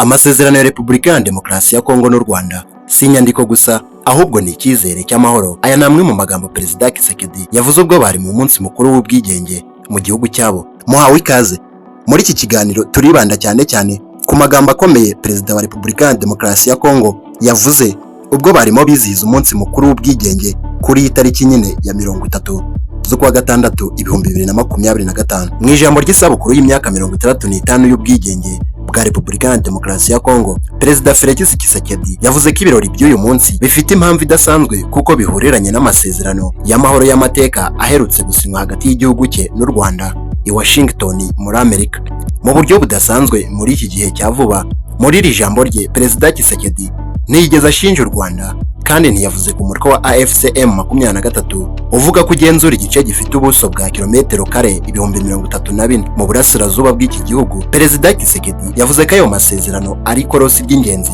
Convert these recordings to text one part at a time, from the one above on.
Amasezerano ya Repubulika ya Demokarasi ya Kongo n'u Rwanda si inyandiko gusa, ahubwo ni icyizere cy'amahoro. Aya ni amwe mu magambo Perezida Tshisekedi yavuze ubwo bari mu munsi mukuru w'ubwigenge mu gihugu cyabo. Muhawe ikaze. Muri iki kiganiro turibanda cyane cyane ku magambo akomeye Perezida wa Repubulika ya Demokarasi ya Kongo yavuze ubwo barimo bizihiza umunsi mukuru w'ubwigenge kuri iyi tariki nyine ya 30 z'ukwa gatandatu 2025. Mu ijambo ry'isabukuru y'imyaka 65 y'ubwigenge bwa Repubulika ya Demokarasi ya Kongo, Perezida Felix Tshisekedi yavuze ko ibirori by'uyu munsi bifite impamvu idasanzwe, kuko bihuriranye n'amasezerano y'amahoro y'amateka aherutse gusinywa hagati y'igihugu cye n'u Rwanda i Washington muri Amerika mu buryo budasanzwe muri iki gihe cya vuba. Muri iri jambo rye, Perezida Tshisekedi ntiyigeze ashinja u Rwanda kandi ntiyavuze ku mutwe wa AFC M23 uvuga ko ugenzura igice gifite ubuso bwa kilometero kare 34,000 mu burasirazuba bw'iki gihugu. Perezida Tshisekedi yavuze ko ayo masezerano ari ikorosi ry'ingenzi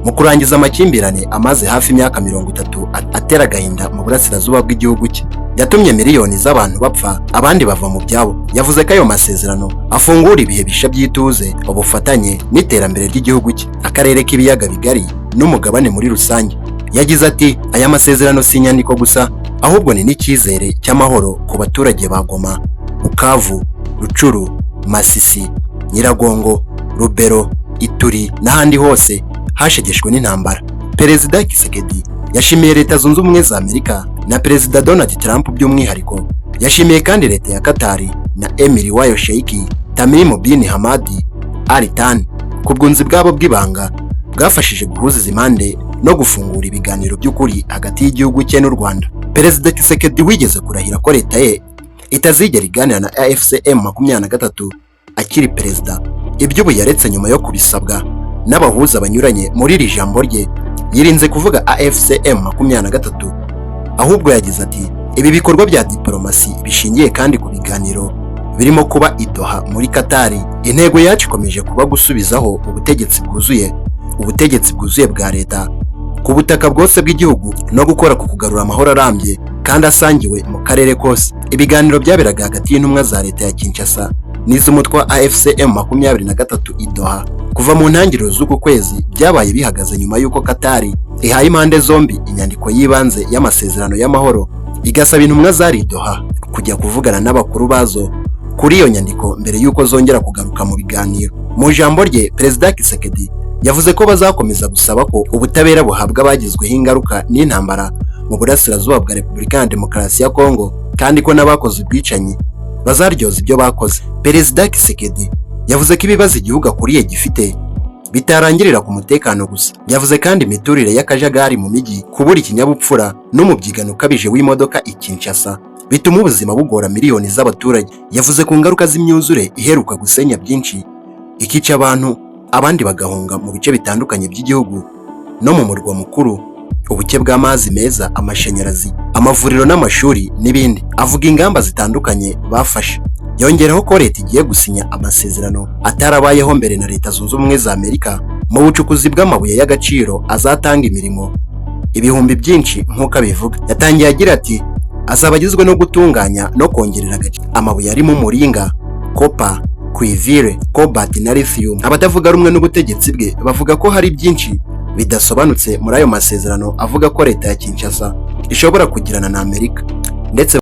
mu kurangiza amakimbirane amaze hafi imyaka 30 atera agahinda mu burasirazuba bw'igihugu cye, yatumye miliyoni z'abantu bapfa, abandi bava mu byabo. Yavuze ko ayo masezerano afungura ibihe bishya by'ituze, ubufatanye n'iterambere ry'igihugu cye, akarere k'ibiyaga bigari n'umugabane muri rusange. Yagize ati: "Aya masezerano si inyandiko gusa, ahubwo ni n'icyizere cy'amahoro ku baturage ba Goma, Bukavu, Rutshuru, Masisi, Nyiragongo, Lubero, Ituri n'ahandi hose hashegeshwe n'intambara." Perezida Tshisekedi yashimiye Leta Zunze Ubumwe za Amerika na Perezida Donald Trump by'umwihariko. Yashimiye kandi leta ya Katari na Emir wayo, Sheikh Tamim bin Hamad Al Thani, ku bwunzi bwabo bw'ibanga bwafashije guhuza izi mpande no gufungura ibiganiro by'ukuri hagati y'igihugu cye n'u Rwanda. Perezida Tshisekedi wigeze kurahira ko leta ye itazigera iganira na AFC M23 akiri perezida, ibyo ubu yaretse nyuma yo kubisabwa n'abahuza banyuranye. Muri iri jambo rye yirinze kuvuga AFC M23, ahubwo yagize ati: "Ibi bikorwa bya diplomasi bishingiye kandi ku biganiro birimo kuba i Doha muri Katari. Intego yacu ikomeje kuba gusubizaho ubutegetsi bwuzuye bwa leta ku butaka bwose bw'igihugu no gukora ku kugarura amahoro arambye kandi asangiwe mu karere kose." Ibiganiro byaberaga hagati y'intumwa za leta ya Kinshasa n'iz'umutwe wa AFC M23 i Doha kuva mu ntangiriro z'uku kwezi byabaye bihagaze nyuma y'uko Katari ihaye impande zombi inyandiko y'ibanze y'amasezerano y'amahoro, igasaba intumwa zari i Doha kujya kuvugana n'abakuru bazo kuri iyo nyandiko mbere y'uko zongera kugaruka mu biganiro. Mu ijambo rye, Perezida Tshisekedi yavuze ko bazakomeza gusaba ko ubutabera buhabwa abagizweho ingaruka n'intambara mu burasirazuba bwa Repubulika ya Demokarasi ya Kongo, kandi ko n'abakoze ubwicanyi bazaryoza ibyo bakoze. Perezida Tshisekedi yavuze ko ibibazo igihugu akuriye gifite bitarangirira ku mutekano gusa. Yavuze kandi imiturire y'akajagari mu mijyi, kubura ikinyabupfura n'umubyigano ukabije w'imodoka i Kinshasa bituma ubuzima bugora miliyoni z'abaturage. Yavuze ku ngaruka z'imyuzure iheruka gusenya byinshi, ikica abantu, abandi bagahunga mu bice bitandukanye by'igihugu no mu murwa mukuru, ubuke bw'amazi meza, amashanyarazi, amavuriro n'amashuri n'ibindi. Avuga ingamba zitandukanye bafashe, yongeraho ko leta igiye gusinya amasezerano atarabayeho mbere na Leta Zunze Ubumwe za Amerika mu bucukuzi bw'amabuye y'agaciro azatanga imirimo ibihumbi byinshi nk'uko abivuga. Yatangiye agira ati: "Azaba agizwe no gutunganya no kongerera agaciro amabuye arimo umuringa, copper, cuivre, cobalt na lithium." Abatavuga rumwe n'ubutegetsi bwe bavuga ko hari byinshi bidasobanutse muri ayo masezerano avuga ko leta ya Kinshasa ishobora kugirana na Amerika ndetse